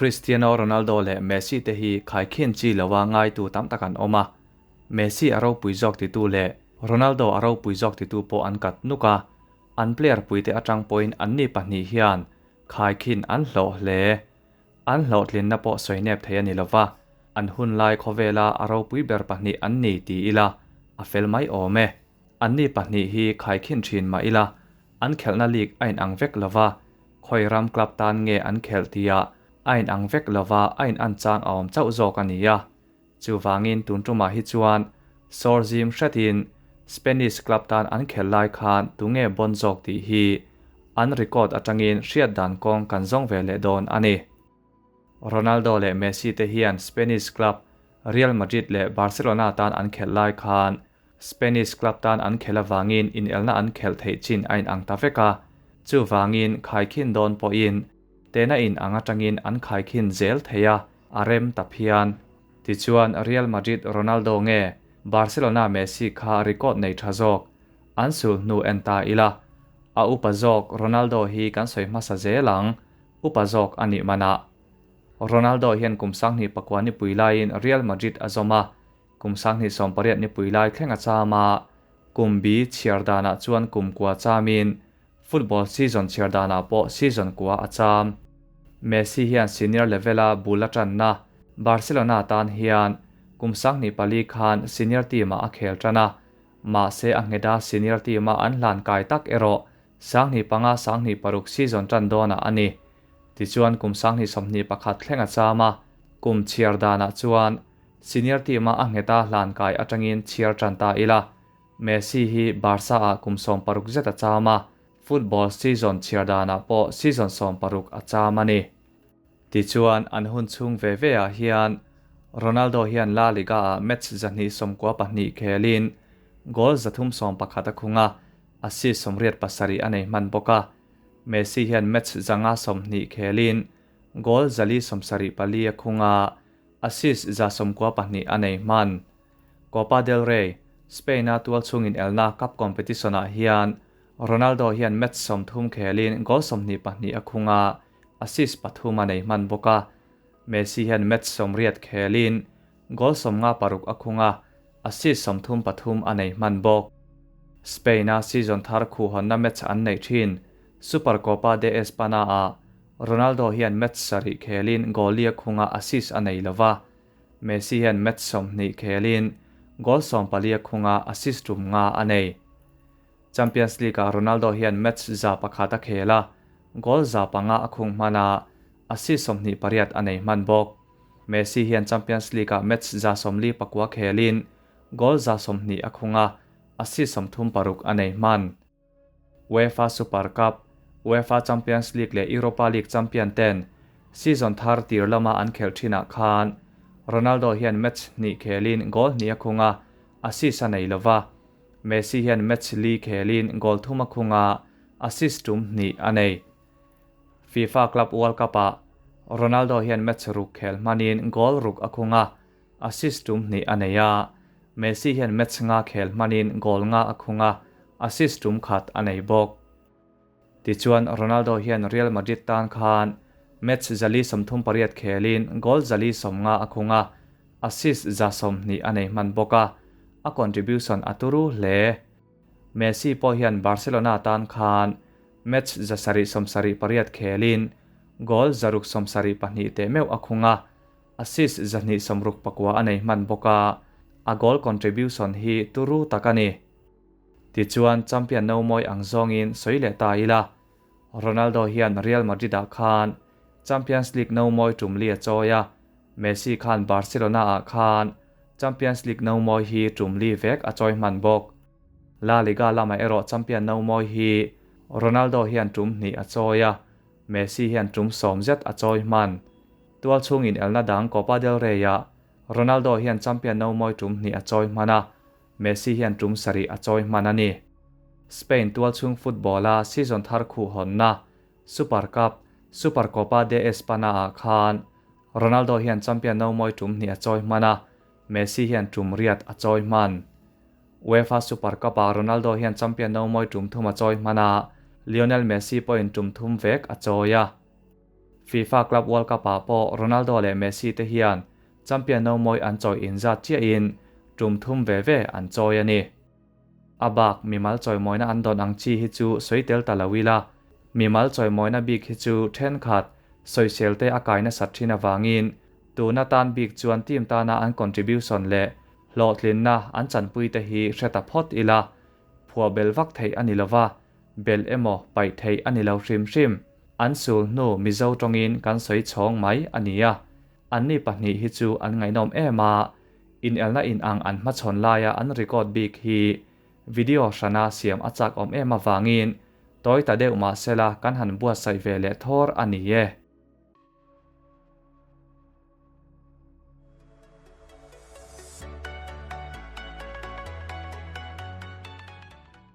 Cristiano Ronaldo leh Messi te hi khaikhin chi loa ngaitu tam tak an awm a, Messi a ropui zawk titu leh Ronaldo a ropui zawk titu pawh an kat nuk a, an player puite atang pawhin anni pahnih hian khaikhin an hlawh hle. An hlawhtlinna pawh sawi nep thei a ni lova, an hun lai khawvela a ropui ber pahnih an ni ti ila a fel mai awm e. Anni pahnih hi khaikhin thin mah ila, an khelhna league a inang vek lova, khawi ram club tan nge an khelh tihah a inang vek lova a inan chang a awm chauh zawk a ni a. Chuvangin tun tumah hi chuan sawr zim hretin Spanish club tan an khelh lai khan tunge bawn zawk tih hi an record atangin hriat dan kawng kan zawng ve leh dawn a ni. Ronaldo leh Messi te hian Spanish club Real Madrid leh Barcelona tan an khelh lai khan Spanish club tan an khelh avangin inelna an khelh theih chin a inang ta vek a, chuvangin khaikhin dawn pawhin tehna inang atangin an khaikhin zel thei a, a rem ta phian. Tichuan Real Madrid Ronaldo nge Barcelona Messi kha record nei tha zawk an sul hnu en ta ila, a upa zawk Ronaldo hi kan sawi hmasa zel ang, upa zawk a nih manah. Ronaldo hian kum 2009 nipui laiin Real Madrid a zawm a, kum 2018 nipui lai thleng a cham a, kum bi chhiar danah chuan kum kua chamin football season chhiar danah pawh season kua a cham. Messi hian senior level-a bul a tanna Barcelona tan hian kum 2004 khan senior team-ah a khel tan a, mahse a ngheta senior team-a an hlan kai tak erawh 2005 2006 season tan dawnah a ni. Tichuan kum 2021 thleng a cham a, kum chhiar danah chuan senior team-a a ngheta hlan kai atangin chhiar tan ta ila. Messi hi Barca-ah kum 16 zet a cham a, football season chhiar danah pawh season 16 a cham a ni. Tichuan an hun chhung ve ve ah hian Ronaldo hian La Liga-ah match 292 khelin goal 311 a khung a, assist 87 a nei hman bawk a. Messi hian match 120 khelin goal 474 a khung a, assist 192 a nei hman. Copa del Rey, Spain-a tual chungin elna cup competition-ah hian Ronaldo hian match 30 khelin goal 22 a khung a, assist 3 a nei hman bawk a. Messi hian match 80 khelin goal 56 a khung a, assist 33 a nei hman bawk. Spain-a season thar khu hawnna match an nei thin Supercopa de Espana-ah Ronaldo hian match 7 khelin goal li a khung a, assist a nei lova. Messi hian match 20 khelin goal 14 a khung a, assist 5 a nei. Champions League-ah Ronaldo hian match 101 a khel a, goal 5 a khung hman a, assist 28 a nei hman bawk. Messi hian Champions League-ah match 149 khelin goal 20 a khung a, assist 36 a nei hman. UEFA Super Cup, UEFA Champions League leh Europa League champion ten season thar tir lama an khelh thinah khan Ronaldo hian match hnih khelin goal hnih a khung a, assist a nei lova. Messi hian match li khelin goal thum a khung a, assist tum hnih a nei. FIFA Club World Cup-ah Ronaldo hian match ruk khel hmanin goal ruk a khung a, assist tum hnih a nei a. Messi hian match nga khel hmanin goal nga a khung a, assist tum khat a nei bawk. Tichuan Ronaldo hian Real Madrid tan khan match 138 khelin goal 150 a khung a, assist 120 a nei hman bawk a, a contribution a turu hle. Messi pawh hian Barcelona tan khan match 778 khelin goal 672 te meuh a khung a, assist 269 a nei hman bawk a, a goal contribution hi turu tak a ni. Tichuan champion no mawi ang zawngin sawi leh ta ila. Ronaldo hian Real Madrid-ah khan Champions League no mawi tum li a chawi a, Messi khan Barcelona-ah khan Champions League no mawi hi tum li vek a chawi hman bawk. La Liga lama erawh champion no mawi hi Ronaldo hian tum hnih a chawi a, Messi hian tum 10 zet a chawi hman. Tual chungin elna dang Copa del Rey-ah Ronaldo hian champion no mawi tum hnih a chawi hman a, Messi hian tum 7 a chawi hman a ni. Spain tual chung football-a season thar khu hawnna Super Cup, Supercopa de Espana-ah khan Ronaldo hian champion no mawi tum hnih a chawi hman a, Messi hian tum riat a chawi hman. UEFA Super Cup-ah Ronaldo hian champion no mawi tum thum a chawi hman a, Lionel Messi pawhin tum thum vek a chawi a. FIFA Club World Cup-ah pawh Ronaldo leh Messi te hian champion nomawi an chawi inzat chiahin tum thum ve ve an chawi a ni. A bak mimal chawimawina an dawn ang chi hi chu sawi tel ta lo ila, mimal chawimawina bik hi chu thenkhat sawisel te a kai nasat thin avangin tuna tan bik chuan team tana an contribution leh hlawhtlinna an chanpui te hi hre ta phawt ila, phuah bel vak theih a ni lova, bel emaw paih theih a ni lo hrim hrim. An sul hnu Mizo tawngin kan sawi chhawng mai a nia. Anni pahnih hi chu an ngaihnawm em a, inelna inang an hmachhawn laia an record bik hi video hrana siam a chak awm em avangin tawi ta deuh mahsela kan han buatsaih ve leh thawr a ni e.